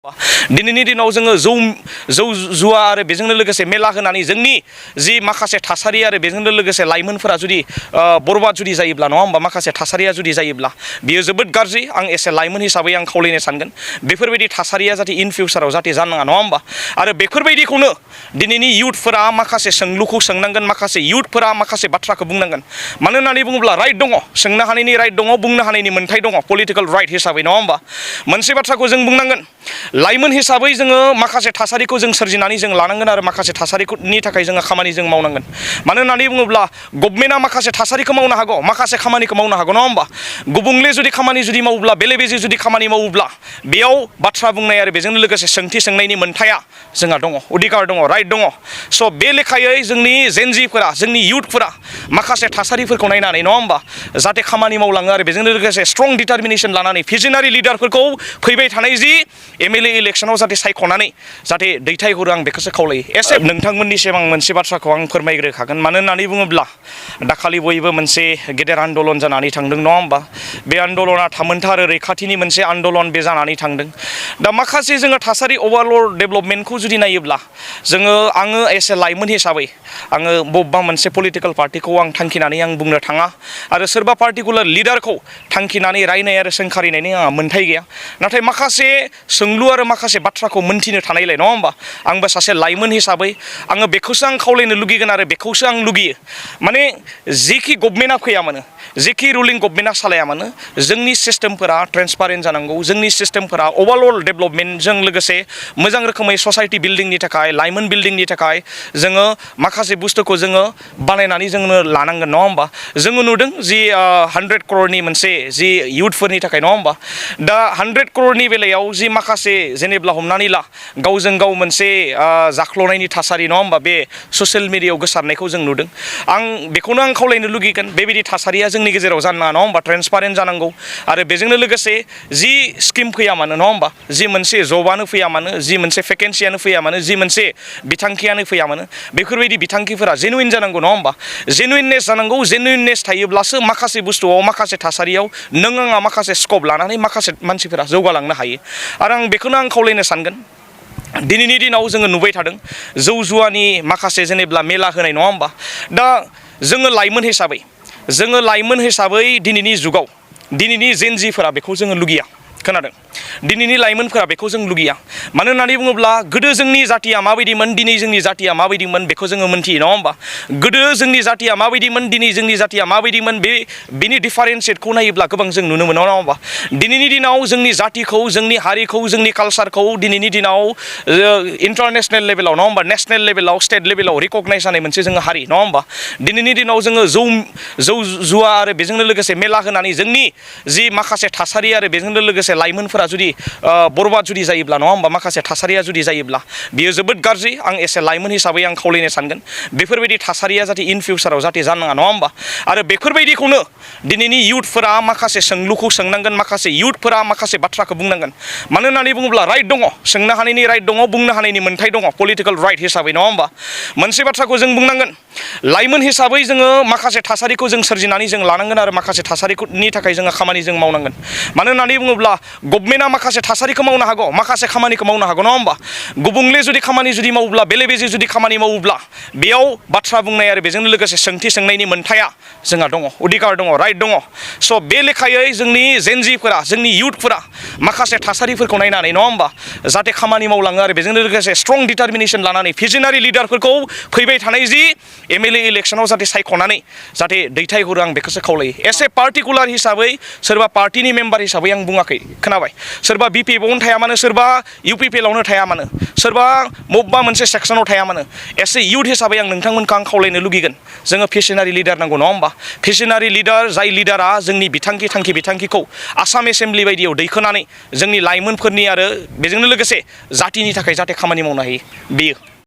दिनैनि दिनाव जोङो जौ जुवा आरो बेजोंनो लोगोसे मेला होनानै जोंनि जि माखासे थासारि आरो बेजोंनो लोगोसे लाइमोनफोरा जुदि बरबाद जुदि जायोब्ला नङा होमबा माखासे थासारिया जुदि जायोब्ला बियो जोबोद गाज्रि। आं एसे लाइमोन हिसाबै आं खावलायनो सानगोन बेफोरबायदि थासारिया जाहाथे इन फिउचाराव जाहाथे जानो नाङा नङा होमबा। आरो बेफोरबायदिखौनो दिनैनि इयुथफोरा माखासे सोंलुखौ सोंनांगोन, माखासे इयुथफोरा माखासे बाथ्राखौ बुंनांगोन। मानो होननानै बुङोब्ला राइट दङ, सोंनो हानायनि राइट दङ, बुंनो हानायनि मोन्थाय दङ, पलिटिकेल राइट हिसाबै नङा होमबा। मोनसे बाथ्राखौ जों बुंनांगोन, लाइमोन हिसाबै जोङो माखासे थासारिखौ जों सोरजिनानै जों लानांगोन आरो माखासे थासारिनि थाखाय जोङो खामानि जों मावनांगोन। मानो होननानै बुङोब्ला गभर्नमेन्टआ माखासे थासारिखौ मावनो हागौ, माखासे खामानिखौ मावनो हागौ नङा होमबा। गुबुंले जुदि खामानि जुदि मावोब्ला, बेले बेजे जुदि खामानि मावोब्ला बेयाव बाथ्रा बुंनाय आरो बेजों लोगोसे सोंथि सोंनायनि मोन्थाया जोंहा दङ, अधिकार दङ, राइट दङ। स' बे लेखायै जोंनि जेनजिफोरा, जोंनि इयुथफोरा माखासे थासारिफोरखौ नायनानै नङा होमबा जाहाथे खामानि मावलाङो आरो बेजों लोगोसे स्ट्रं डिटारमिनेसन लानानै भिजनारि लिडारफोरखौ फैबाय थानाय जि एमएलए इलेक्सनाव जाहाथे सायख'नानै जाहाथे दैथायहरो आं बेखौसो खावलायो। एसे नोंथांमोननिसिम आं मोनसे बाथ्राखौ आं फोरमायग्रोखागोन। मानो होननानै बुङोब्ला दाखालि बयबो मोनसे गेदेर आन्दलन जानानै थांदों नङा होमबा। बे आन्दलना थामोन्था आरो रैखाथिनि मोनसे आन्दलन बे जानानै थांदों। दा माखासे जोङो थासारि अभारअल डेभेलपमेन्टखौ जुदि नायोब्ला आङो एसे लाइमोन हिसाबै आङो बबेबा मोनसे पलिटिकेल पार्टिखौ आं थांखिनानै आं बुंनो थाङा आरो सोरबा पार्टिकुलार लिडारखौ थांखिनानै रायनाय आरो सोंखारिनायनि आंहा मोन्थाय गैया। नाथाय माखासे सोंलु आरो माखासे बाथ्राखौ मोन्थिनो थानायलाय नङा होमबा आंबो सासे लाइमोन हिसाबै आङो बेखौसो आं खावलायनो लुगैगोन आरो बेखौसो आं लुगैयो। माने जेखि गभर्नमेन्टआ फैया मानो, जेखि रुलिं गभर्नमेन्टआ सालाया मानो, जोंनि सिस्टेमफोरा ट्रेन्सपारेन्ट जानांगौ। जोंनि सिस्टेमफोरा अभारअल डेभेलपमेन्टजों लोगोसे मोजां रोखोमै ससाइटि बिल्डिंनि थाखाय, लाइमोन बिल्डिंनि थाखाय जोङो माखासे बुस्थुखौ जोङो बानायनानै जोंनो लानांगोन नङा होमबा। जोङो नुदों जि 100 crore मोनसे जि इयुथफोरनि थाखाय नङा होमबा। दा 100 crore बेलायाव जि माखासे जेनेब्ला हमनानै ला गावजों गाव मोनसे जाख्ल'नायनि थासारि नङा होमबा बे ससियेल मिडियायाव गोसारनायखौ जों नुदों। आं बेखौनो आं खावलायनो लुगैगोन बेबायदि थासारिया जोंनि गेजेराव जानो नाङा नङा होमबा। ट्रेन्सपारेन्ट जानांगौ आरो बेजोंनो लोगोसे जि स्किम फैया मानो नङा होमबा, जि मोनसे जबानो फैया मानो, जि मोनसे भेकेन्सियानो फैया मानो, जि मोनसे बिथांखियानो फैया मानो, बेफोरबायदि बिथांखिफोरा जेनुइन जानांगौ नङा होमबा। जेनुइननेस जानांगौ। जेनुइननेस थायोब्लासो माखासे बुस्थुआव, माखासे थासारियाव नों आंहा माखासे स्कप लानानै माखासे मानसिफोरा जौगालांनो हायो। आरो आं बेखौनो आं खावलायनो सानगोन, दिनैनि दिनाव जोङो नुबाय थादों जौ जुवानि माखासे जेनेब्ला मेला होनाय नङा होमबा। दा जोङो लाइमोन हिसाबै दिनैनि जुगाव दिनैनि जेनजिफोरा बेखौ जोङो लुगैया। खोनादों? दिनैनि लाइमोनफोरा बेखौ जों लुगैया। मानो होननानै बुङोब्ला गोदो जोंनि जातिया माबायदिमोन, दिनै जोंनि जातिया माबायदिमोन बेखौ जोङो मोन्थियो नङा होमबा। गोदो जोंनि जातिया माबायदिमोन, दिनै जोंनि जातिया माबायदिमोन, बेनि डिफारेन्सियेटखौ नायोब्ला गोबां जों नुनो मोनो नङा होमबा। दिनैनि दिनाव जोंनि जातिखौ, जोंनि हारिखौ, जोंनि कालसारखौ दिनैनि दिनाव इन्टारनेसनेल लेभेलाव नङा होमबा, नेसनेल लेभेलाव, स्टेट लेभेलाव रिकगनाइज जानाय मोनसे जोङो हारि नङा होमबा। दिनैनि दिनाव जोङो जौ जुवा आरो बेजोंनो लोगोसे मेला होनानै जोंनि जि माखासे थासारि आरो बेजोंनो लोगोसे लाइमोनफोरा जुदि बरबाद जुदि जायोब्ला नङा होमबा माखासे थासारिया जुदि जायोब्ला बियो जोबोद गाज्रि। आं एसे लाइमोन हिसाबै आं खावलायनो सानगोन बेफोरबायदि थासारिया जाहाथे इन फिउचाराव जाहाथे जानो नाङा नङा होमबा। आरो बेफोरबायदिखौनो दिनैनि इयुथफोरा माखासे सोंलुखौ सोंनांगोन, माखासे इयुथफोरा माखासे बाथ्राखौ बुंनांगोन। मानो होननानै बुङोब्ला राइट दङ, सोंनो हानायनि राइट दङ, बुंनो हानायनि मोन्थाय दङ, पलिटिकेल राइट हिसाबै नङा होमबा। मोनसे बाथ्राखौ जों बुंनांगोन, लाइमोन हिसाबै जोङो माखासे थासारिखौ जों सोरजिनानै जों लानांगोन आरो माखासे थासारिनि थाखाय जोङो खामानि जों मावनांगोन। मानो होननानै बुङोब्ला गभर्नमेन्टआ माखासे थासारिखौ मावनो हागौ, माखासे खामानिखौ मावनो हागौ नङा होमबा। गुबुंले जुदि खामानि जुदि मावोब्ला, बेले बेजे जुदि खामानि मावोब्ला बेयाव बाथ्रा बुंनाय आरो बेजों लोगोसे सोंथि सोंनायनि मोन्थाया जोंहा दङ, अधिकार दङ, राइट दङ। स' बे लेखायै जोंनि जेनजिफोरा, जोंनि इयुथफोरा माखासे थासारिफोरखौ नायनानै नङा होमबा जाहाथे खामानि मावलाङो आरो बेजों लोगोसे स्ट्रं डिटारमिनेसन लानानै भिजनारि लिडारफोरखौ फैबाय थानाय जि एमएलए इलेक्सनाव जाहाथे सायख'नानै जाहाथे दैथायहरो आं बेखौसो खावलायो। एसे पार्टिकुलार हिसाबै सोरबा पार्टिनि मेम्बार हिसाबै आं बुङाखै। खोनाबाय? सोरबा बिपिएफआवनो थाया मानो, सोरबा इउपिपिएलआवनो थाया मानो, सोरबा बबेबा मोनसे सेक्सनाव थाया मानो, एसे इयुथ हिसाबै आं नोंथांमोनखौ आं खावलायनो लुगैगोन जोङो भिजनारि लिडार नांगौ नङा होमबा। भिजनारि लिडार, जाय लिडारा जोंनि बिथांखिखौ आसाम एसेम्ब्लि बायदियाव दैखोनानै जोंनि लाइमोनफोरनि आरो बेजोंनो लोगोसे जातिनि थाखाय जाहाथे खामानि मावनो हायो बेयो।